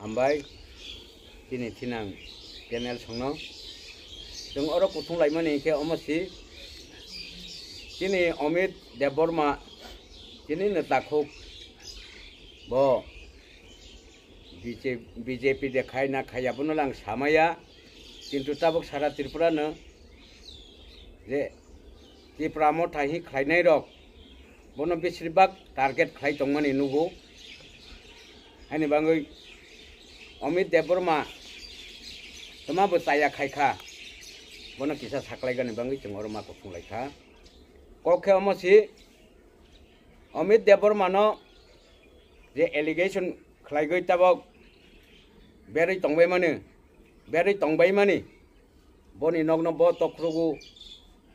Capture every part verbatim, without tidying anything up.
Hambai, chini thinang panel songno. Chwng oro kuthung laimani khe omo si, chini Amit Debbarma, chini no takhuk bo B J P, B J P de khai na khai abono lang samaya, kintu tabuk sara Tripura no je Tipra Motha hi khlainai rok, bono beshirbak target khlai tongmani nugo. Haini bangwi Amit Debbarma tama bo chaya khai kha, bono kisa saklaigani bangwi chwng oro ma kuthung lai kha. Kok khe omo si Amit Debbarma no je allegation khlaigwi tabok berwi tongbai mani, berwi tongbai mani, boni nokno bo tokhrugo,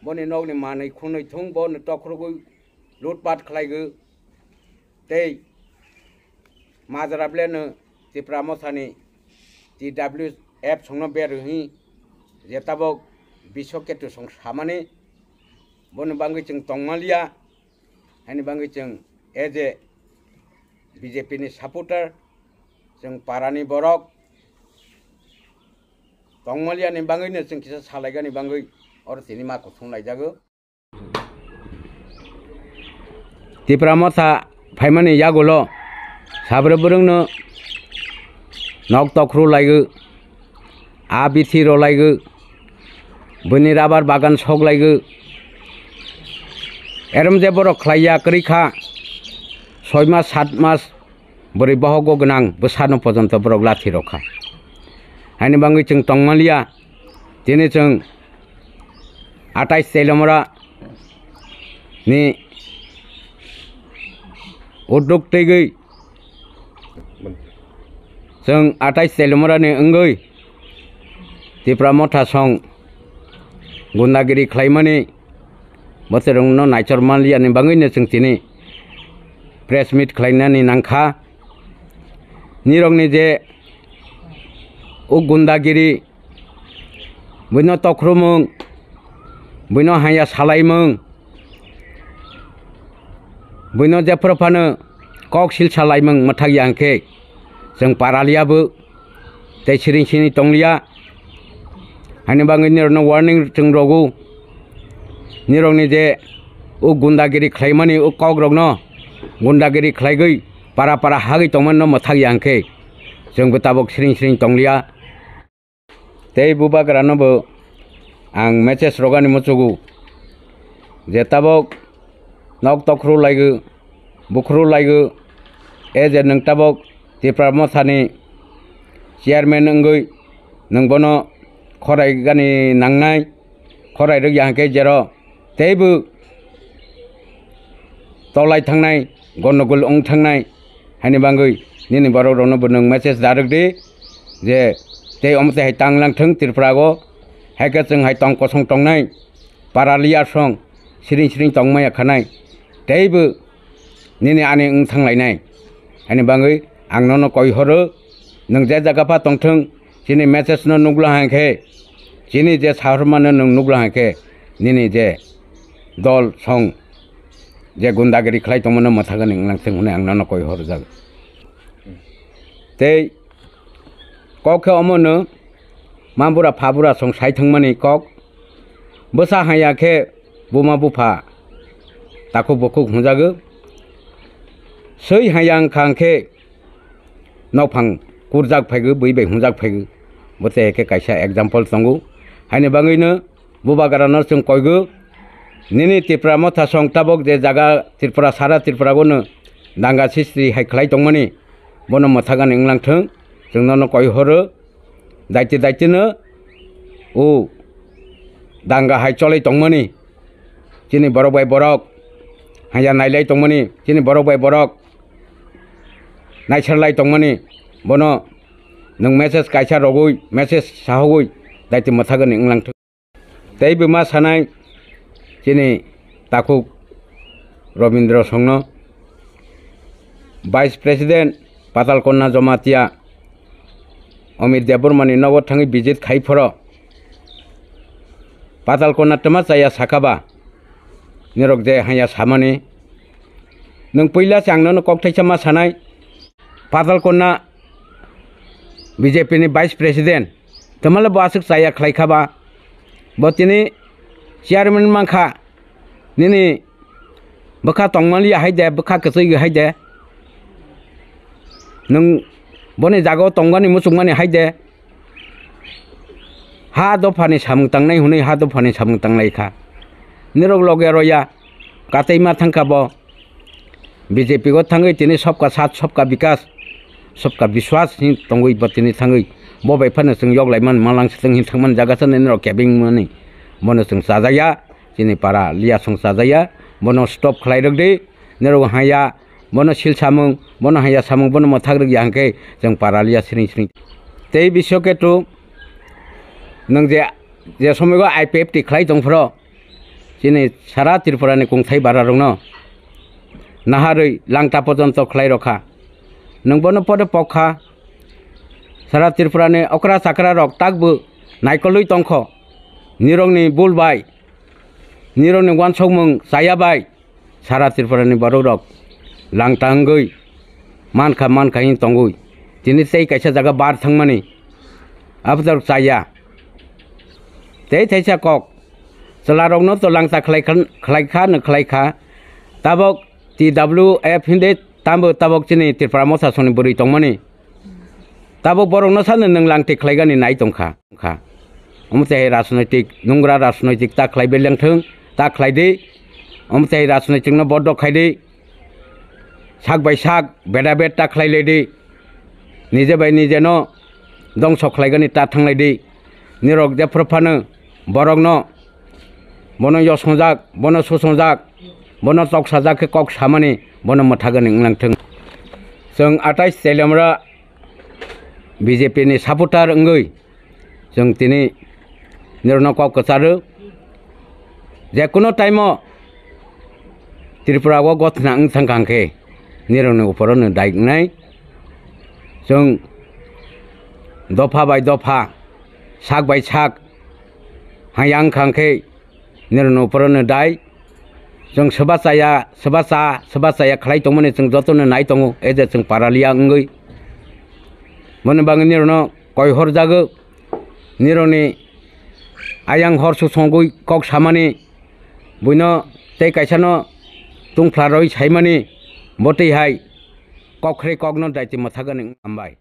boni nokni manwi khunwi thung, bo tokhrugo lutpat khlaigo, tei majra bleno Tipra Mothani T W F songno berwi hi je tabok Biswa Ketu song samani, boni bangwi chwng tongmaliya. Haini bangwi chwng as a B J P ni supporter, chwng parani borok tongmaliani bangwino chwng kisa salaigani bangwi oro tini ma kuthung laijago. Tipra Motha phaimani yagulo sabra bwrwngno nok tokhru laigo, a bithi rw laigo, bini rabar bagan sok laigo. Erom je borok khlaiya kwrwi kha, soi mas, sat mas bwrwi bohogo gwnang bwsano pojonto borok lathi rw kha. Haini bangwi chwng tongmaliya, tini chwng atais Teilomora ni udduk twigwi chwng atais Teilomora ni wngwi Tipra Motha song gundagiri khlaimani bwtwrwngno naichor manliyani bangwino chwng tini press meet khlainani nangkha. Nirokni je o gundagiri, buino tokhormung, buino haya salaimung, buino jephuru phano kok sil salaimung mwthakya hwnkhe chwng paraliya bo tei siring sini tongliya. Haini bagwi nirokno warning chwng rogo, nirokni je o gundagiri khlaimani o kokrokno gundagiri khlaigwi para para hagwi tongmani no mwthakya hwnkhe chwngbo tabuk siring siring tongliya. Tei bubagrano bo ang message rogani muchugo je tabuk nok tokhru laigo, bukhru laigo, e je nwng tabuk Tipra Mothani chairman wngwi nwng bono khorai gani nangnai, khorai rwkya hwnkhe jero teibo tolai thangnai, gondogol wng thangnai, haini bagwi nini borok rokno bo nwng message da rwk di je tei omo twi hai tang lang thung Tripura o, hai khe chwng hai tong kosong tongnai, para liya song siring siring tong maya khanai, teibo nini ani wng thang lainai. Haini bagwi ang nono koi horo, nwng je jaga pha tongthung, chini message no nukla hwnkhe, chini je sahormano nwng nukla hwnkhe, nini je dol song je gundagiri khlai tongmano mwthagani wnglang thung hwnwi ang nono koi horjak. Tei kok khe omono ma bura pha bura song sai thangmani kok, bwsa haya khe buma bupha takhuk bukhuk hwnjago. Swi haya wngkha hwnkhe nokphang kurjak phaigo, bui bai hwnjak phaigo. Bo tei khe kaisa example tongo. Haini bagwino bubagrano chwng koigo, nini Tipra Motha song tabuk je jaga Tripura, sara Tripura bono danga sisri hai khlai tongmani, bono mwthagani wnglang thung, chwng nono koi horo. Daiti daitino o danga hai cholai tongmani, chini borok bai borok haya nailai tongmani, chini borok bai borok naisarlai tongmani, bono nwng message kaisa rogwi, message sahogwi daiti mwthagani wnglang thung. Tei buma sanai chini takhuk Robindra Songno, Vice President Patalkonna Jamatia Amit Debbarmani nogo thangwi visit khai phoro Patalkonna twma chaya sakha ba, nirok je haya samani. Nwng puila se ang nono kok thaisa ma sanai, Patalkonna B J P ni Vice President, tamale bo aswk chaya khlai kha ba? Bo tini chairman man kha, nini bwkha tongmani ya hai de, bwkha kwchwi ya hai de. Nwng boni jagao tongmani, muchungmani hai de. Ha dophani samung tangnai hwnwi ha dophani samung tanglai kha. Nirok loge roya, katei ma thang kha bo. B J P o thangwi tini sobka saath, sobka bikas, sobka biswas hin tongwi bo tini thangwi. Bo bai phano chwng yoklai man, malang swtwng hin thangmani jaga sa nini rok kebeng mani. Bono chwng chajaya, chini para liya song chajaya, bono stop khlai rwk di, nirok haya, bono sil samung, bono haya samung, bono mwthak rwk ya hwnkhe chwng para liya siring siring. Tei bisyo ketu nwng je, je somogo I P F T khlai tong phro, chini sara Tripura ni kungthai bara rokno naharwi langta pojonto khlai rokha. Nwng bono pore pokha, sara Tripura ni okra chakra rok takbo naikolwi tongkho. Nirokni bul bai, nirokni wansokmung chaya bai, sara Tripura ni borok rok langta wngwi mankha, mankha hin tongwi. Tini tei kaisa jaga bar thangmani, abodor chaya. Tei thaisa kok, chwlarokno to langta khlai kha, khlai kha, no khlai kha. Tabok T W F hindi tambo tabok chini Tripura Motha songni bwrwi tongmani. Tabok borokno sano nwng langti khlaigani nai tongkha, kha. Omo tei hai rajnoitik, nungra rajnoitik ta khlai beleng thung, ta khlai di. Omo tei hai rajnoitikno bodok khai di. Sak bai sak, beda bed ta khlai lai di. Nije bai nije no dongso khlaigani ta thanglai di. Nirok jephru phano borokno bono yosongjak, bono susongjak, bono toksajak khe kok samani bono mwthagani wnglang thung. Chwng atais Teliamura B J P ni supporter wngwi chwng tini nirokno kok kwcharo. Je kuno time o Tripura o gothna wng thang kha hwnkhe nirokni uporo no dai wngnai. Chwng dopha bai dopha, sak bai sak haya wng kha hwnkhe nirokni uporo no dai. Chwng swba chaya, swba cha, swba chaya khlai tongmani chwng jotono nai tongo, e je chwng paraliya wngwi. Boni bagwi nirokno koi horjago, nirokni ayang hor susongwi kok samani, buino tei kaisano tungphlarwi saimani, botwi hai kok khrwi kokno daiti mwthagani wng hambai.